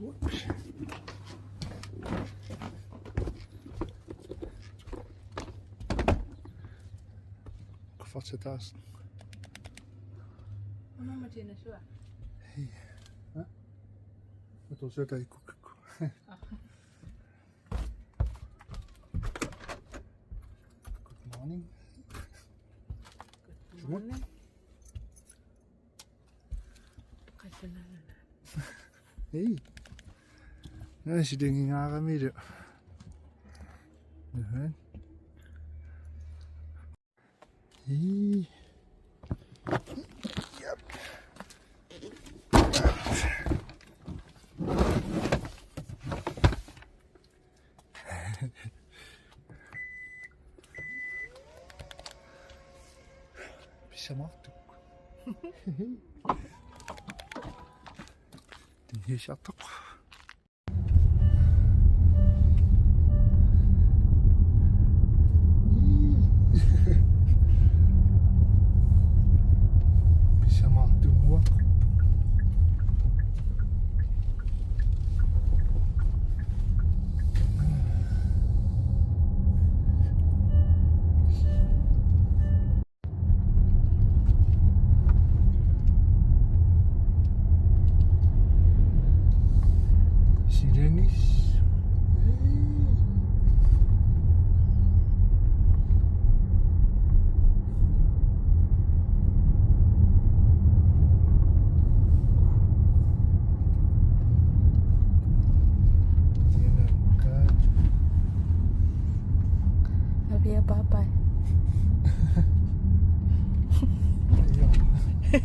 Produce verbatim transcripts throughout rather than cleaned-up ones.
Oops. Qaffatsataas. Mamma tiina sua. Hei. Ha? Matusiaq taikukkakku. Good morning. Good morning. Hei. Naa silingingaaramilu. Aha. Hei. Yep. Pisamaartukkut. Tinissiartoq. Pisamaartuuaqqat. Ui.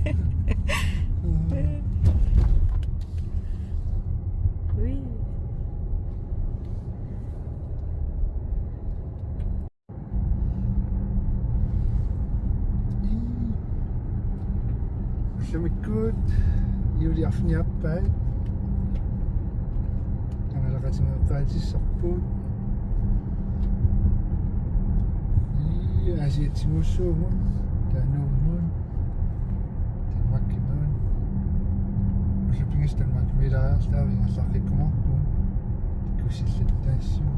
Ullumikkut juuliarfiniappai. Angalaqatigeeqqaatissarput. Ii, Aasiatsimuussuugut. Taannuummut. Danmarkimut. Ullut pingasut Danmarkimiilaariarlaavigallarikkumaarpugut. Kusillit taassuma.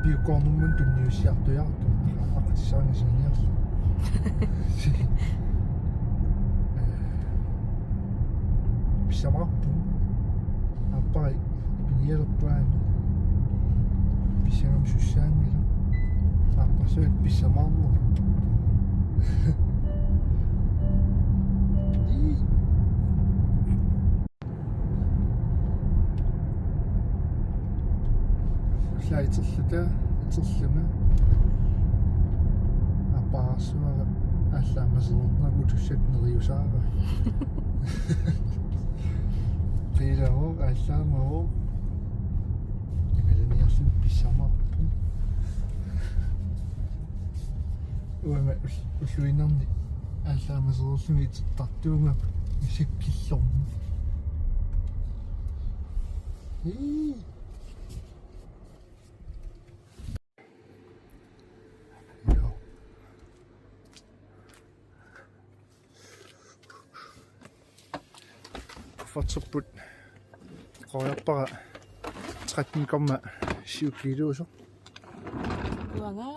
Piukkuarnermut tunniussiartujaartumik. Aqatissaanga sinniarlu. Pissamaarpugut. Aappara ipinialerpaani. Pissangami sussaanngilaq. Aapparsuit pissamaarneq. Ii. Ullaaq iterluta, iterlunga. Aappaarsuara aallaamasereernermut utussat neriusaara. Qiilavoq, aallaamavoq. Ingalaniarluni pissamaarpoq. Uanga ul-, ulluinnarni aallaamasereerlunga itertartuugama isakkillormi. Ii. Joo. Kufferterput qoriarpara tretten komma syv kiluusoq. Uanga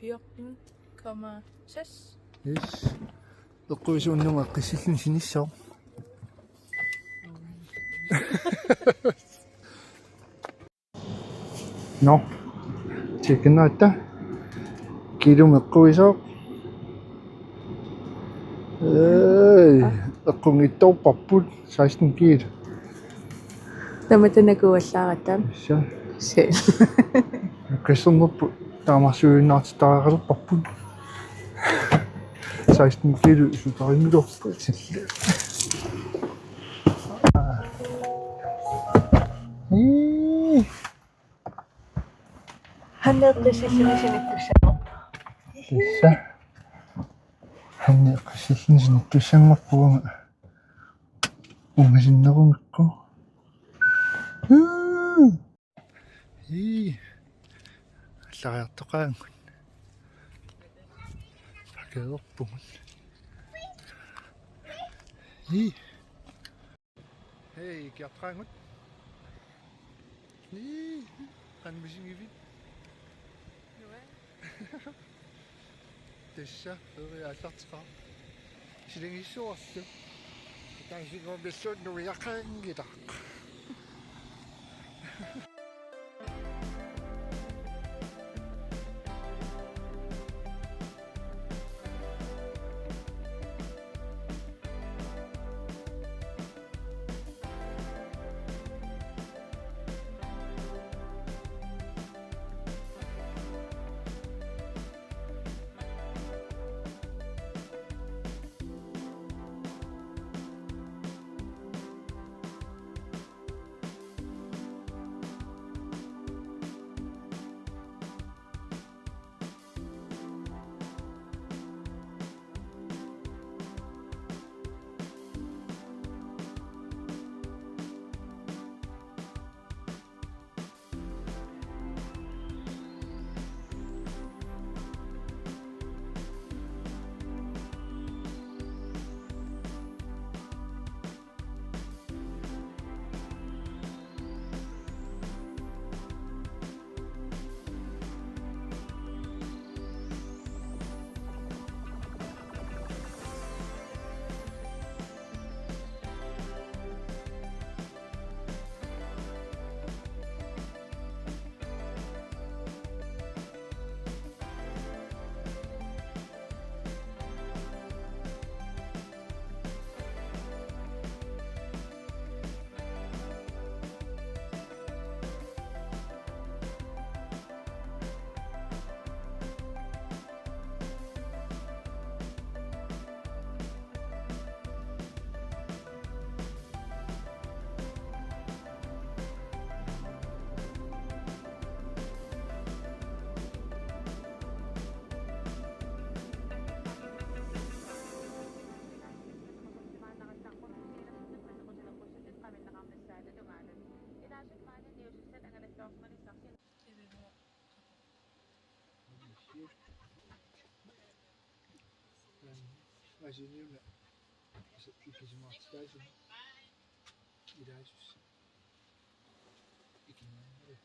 fjorten komma seks. Yes. Eqquisuunnguaq eqqissilluni sinissaaq. Nå. Tjekkinnatta. Kiilumi eqquisoq. Ei, eqqunngitsoorparput seksten kiilo. Tamatta nakuallaaratta. Issa. Se. Kassernerput taamaassuinnaartitariaqalerparput. Seksten kiilo isutarimilorput sille. Ii. Hanni eqqissilluni sinittussanngorpoq. Tassa. Hanni eqqissilluni sinittussanngorpoq uanga. Ungasinnerugakku. Ii. Allariartoqaagut. Pakeerpugut. Ii. Hej, kiartoqaagut. Ii, qanoq misigivit? Tassa, eri aallarteqaaq. Silagissuarlu. Taasinnguamilluunniit nuiaqanngilaq. Asiniuna. Asiniuna. Ilaasus. Ikimaannaru.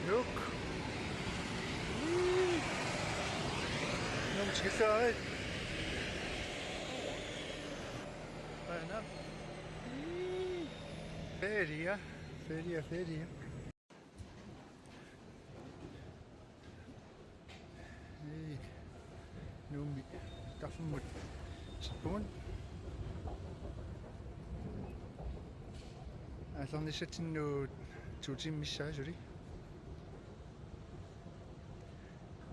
Nuuk. Nuuk tikilluarit. Aana. Feria, feria, feria. Hej. Nuummi kaffimmut tippugut. Aallarnissatsinnut to timer missaat suli.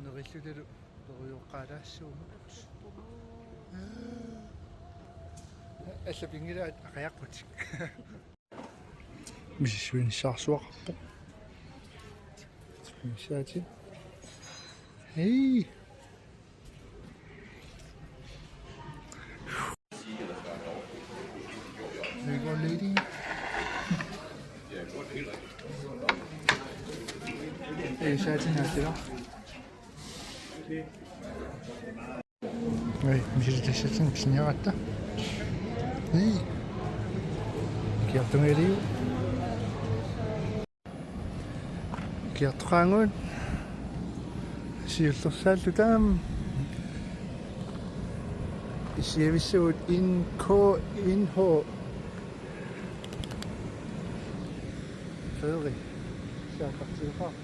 Nerilluta perujooqqaalaassuugut. Alla pinngilaat aqajaqqut. Misissuinissaarsuaqarpoq. Missaati. Hej. There you go, lady. Hey, saatin aatila. Ej, misilittassatsinnik pisiniaratta. Ej. Kiartungiliu. Kiartoqaagut. Siullersaalluta aamma. Issiavissagut N K, N H. Fredrik. Saakkartiuqaaq.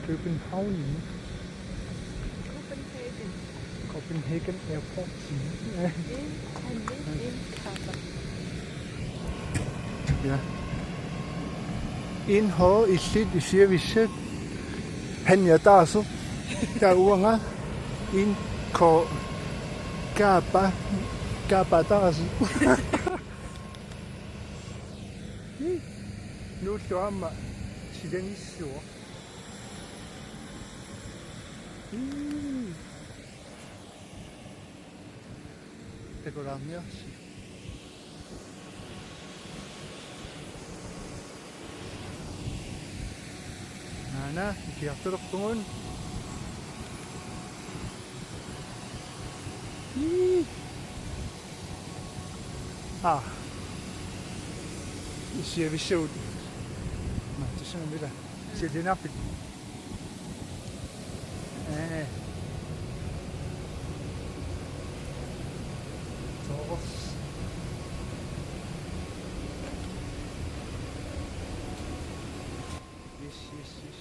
København. Copenhagen. Copenhagen Airport. In, han vil ind, Kappa. Ja. N H illit issiavissat. Han ja taasu. Taava uanga. N K. Kappa. Kappa taasu. Nuullu aamma silanissuaq. Takulaarniarsi. Naana, ikiartulerpugut. Ii. Aa. Issiavissugut. Naa, tassami ila. Siuliarpit. Ee. Toros. Yes, yes, yes.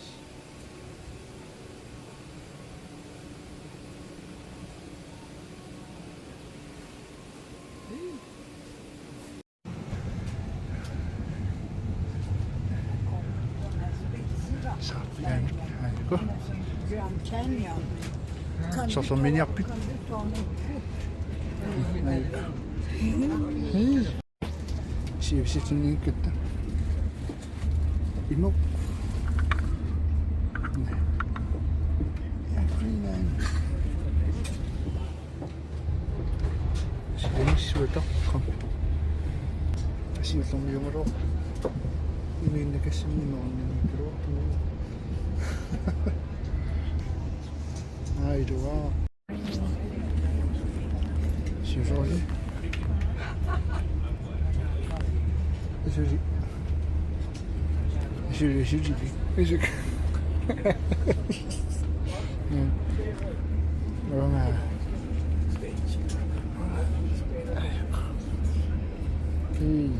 Soorlu miniarpit? Sivisitsinniikkatta. Imo. Greenland. Sivissuataqqam. Asiullermiugaluaq. Imiinnakassinni noornimikkaluarpugut. Aa, ilua. Siusuli. Siusuli. Siusuli, siusuli. Siusuli. Mm. Roma. Mm.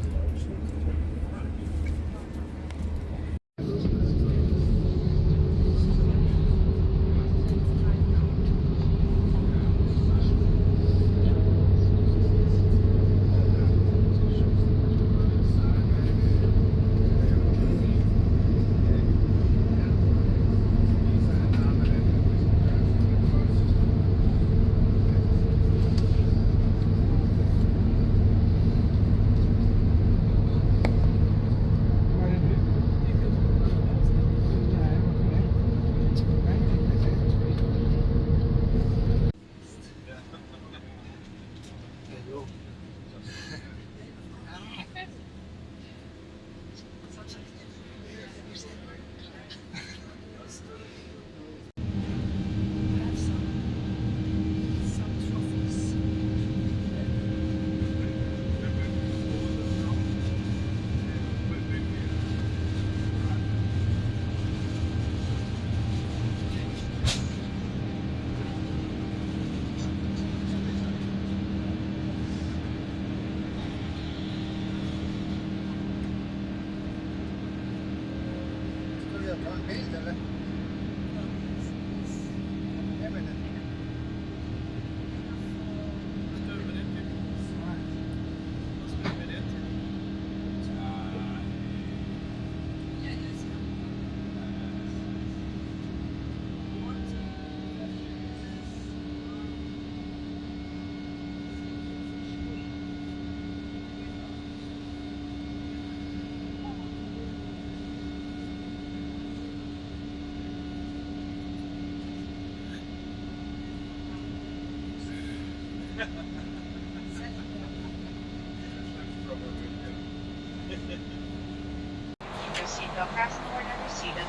Your seatbelt fasten whenever seated.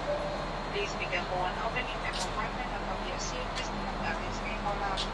Please be careful when opening the compartment and don't be a seat. This compartment is made for lounge.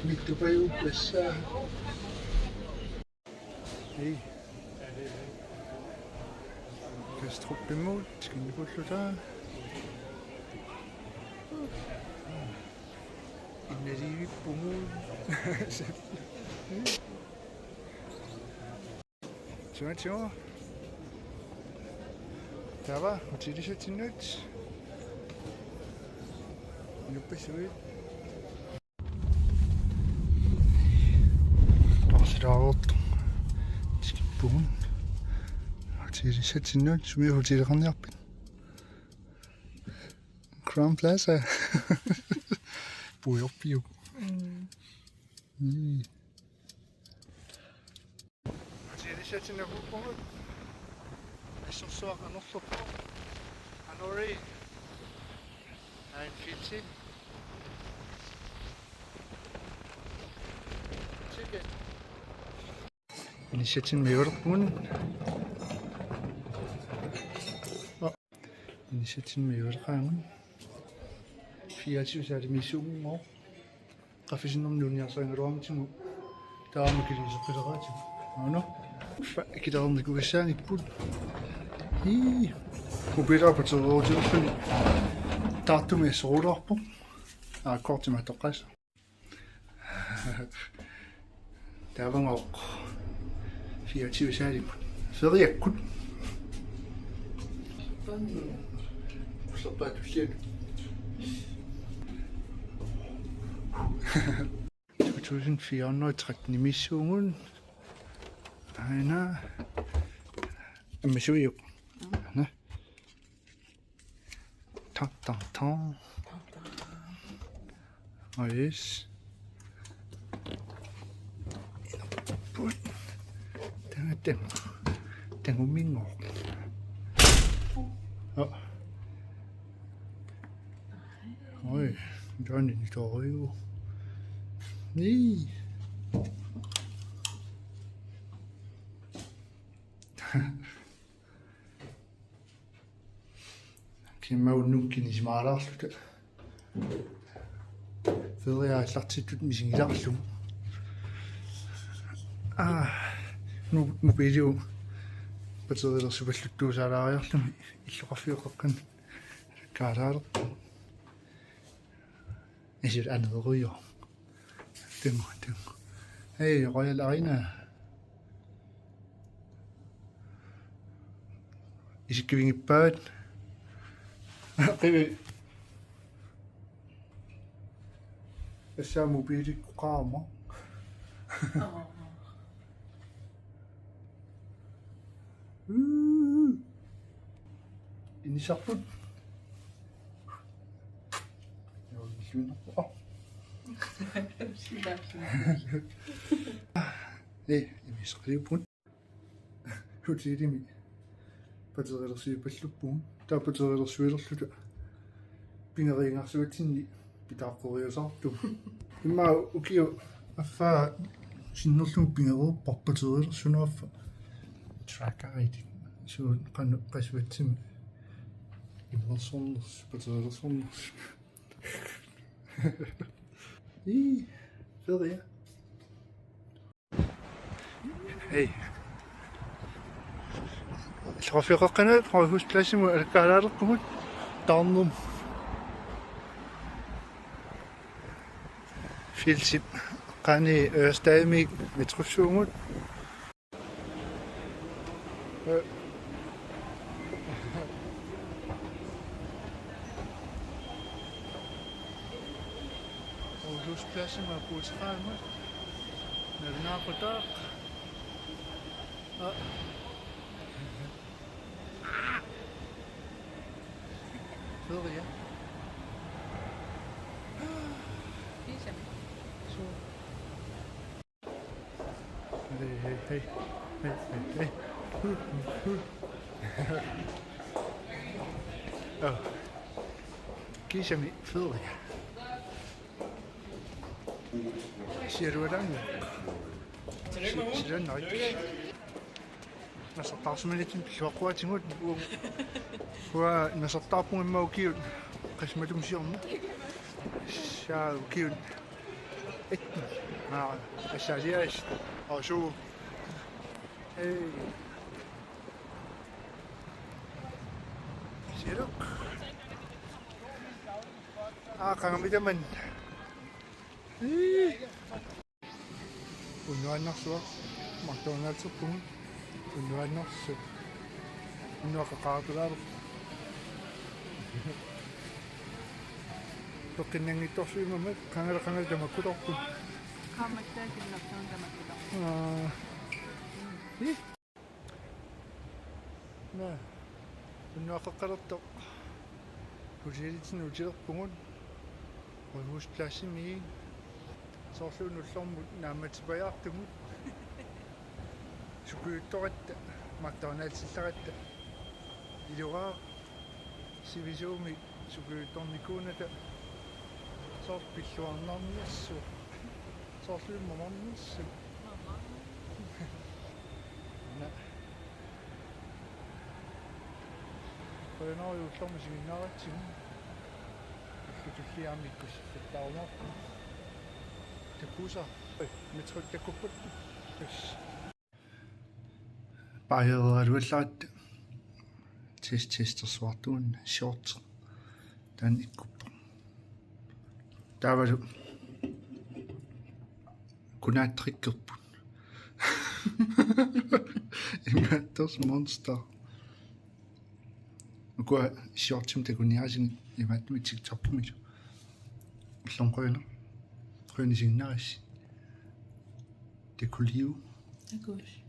Mittupajuuppassaa. Hej. Kastrup imut, skinnikulluta. Innaliivippugut. Sumatigut. Taava hotelilisatsinnut. Inuppassuit. Torsilaartoq. Tikippugut. Hotelilisatsinnut, sumi hoteliliaqarniarpit? Crowne Plaza. Puiorpiuk. Mm. Mm. Hotelilisatsinnut puugut. Assorsuaq anorlerpoq. Anori. Nine fifty. Ticket. Inissiatsinni majulerpugut. Inissiatsinni majuleqaagut. Fireogtyve saalimiissuunngooq. Qaffasinnermut nuunniarsaringaluarmatigut. Taama kiliiseqqileraatsigut. Aana. Fa-, kilernikuugassaanngippoq. Ii. Mobiilera batteriuterulluni. Taartumi assorulaarpoq. Aa, kortimik atoqqaassaaq. Taavangooq. Fireogtyve saalimut. Feriakkut. Qullerpaatullianut. To tusind fire hundrede tretten-imiissuugut. Aana. Ammasuiuk. Aana. Tan, tan, tan. Oh, yes. Put. Taanna taanna. Taanguminngooq. Oh. Oi, Johnny, ni toriu. Ni. Kimmaunnuk kinisimaalaarluta. Feria aallartittut misigilaarlugu. Aa, nu, mobiiliu batteriilersupalluttuusaalaariarluni illoqarfiup qeqqani kaalaalerpoq. Isil aneerujoq. Taanna, taanna. Hej, Royal Arena. Isikkivigippaavat. Qivi. Tassa mobiilikkut qaama. Inissarput. Joo, illuinnarpoq. Aa. Ee, imisqaliupput. Hotelimi. Batteriilersuippalluppugut. Taava batteriilersuilerluta. Pigeriinnarsimatsinni pitaaqqeriasaartugut. Immaqa ukiut affaa sinnerlugu pigereerparput batteriilersunut affaa. Tracker-iti. Suut qanoq qasuatsimi. Immersornersoq, paterilersornersoq. Ii, feria. Hej. Illoqarfiup qeqqanut Rådhuspladsimut alakkaalaaleqqugut taarnum. Fjeldsip qani Ørestadimiit metrossuugut. Rådhuspladsimut puuteqaagut. Nalunaaqutaq. Aa. Feria. Kiisami. Suu. Hej, hej, hej. Hej, hej, hej. Aa. Kiisami feria. Siarualaannguaq. Si-, silaannarikki. Nasartaarsimanitsinni pilluaqquatigut. Uanga nasartaarpunga immaqa ukiut qassimatusiorna. Saa ukiut. Et. Aa, assaasiaas. Asu. Hej. Sialuk. Aa, qangamitaman. Ii. Unnuaannarsuaq McDonald'serpugut. Unnuaannarsuaq. Unnuaq qaqaartulaalerpoq. Peqqinnanngitsorsuummata qangali qangali tamakkutorput. Qaammattaaq kinnertuun tamakkutorput. Aa. Ih. Naa, unnuaqeqqalertoq hotelitsinni utilerpugut, Rådhuspladsimit, soorlu ullormut naammatsipajaartugut, sukujuttoratta, McDonald'sillaratta, iluaaq, sivisuumik sukujuttornikuunata, soorlu pilluarnarnersoq, soorlu mamarnersoq. Mama. Naa. Qujanaq ullormut isiginnaaratsigu. Illu tulliani ikkussissattarumaarput. Takusa. Oj, metrot takupput. Yes. Bajeriaraluallaratta. Test, testersuartugut shorts. Taanna ikkuppoq. Taavalu kunaattrikkerput. Imaattoq Monster. Ukua shortsimik takuniarasigit imaattumik TikTok-imilu. Ullormut qujanaq. Qujanaq isiginnaarassi. Takuliu. Takuss.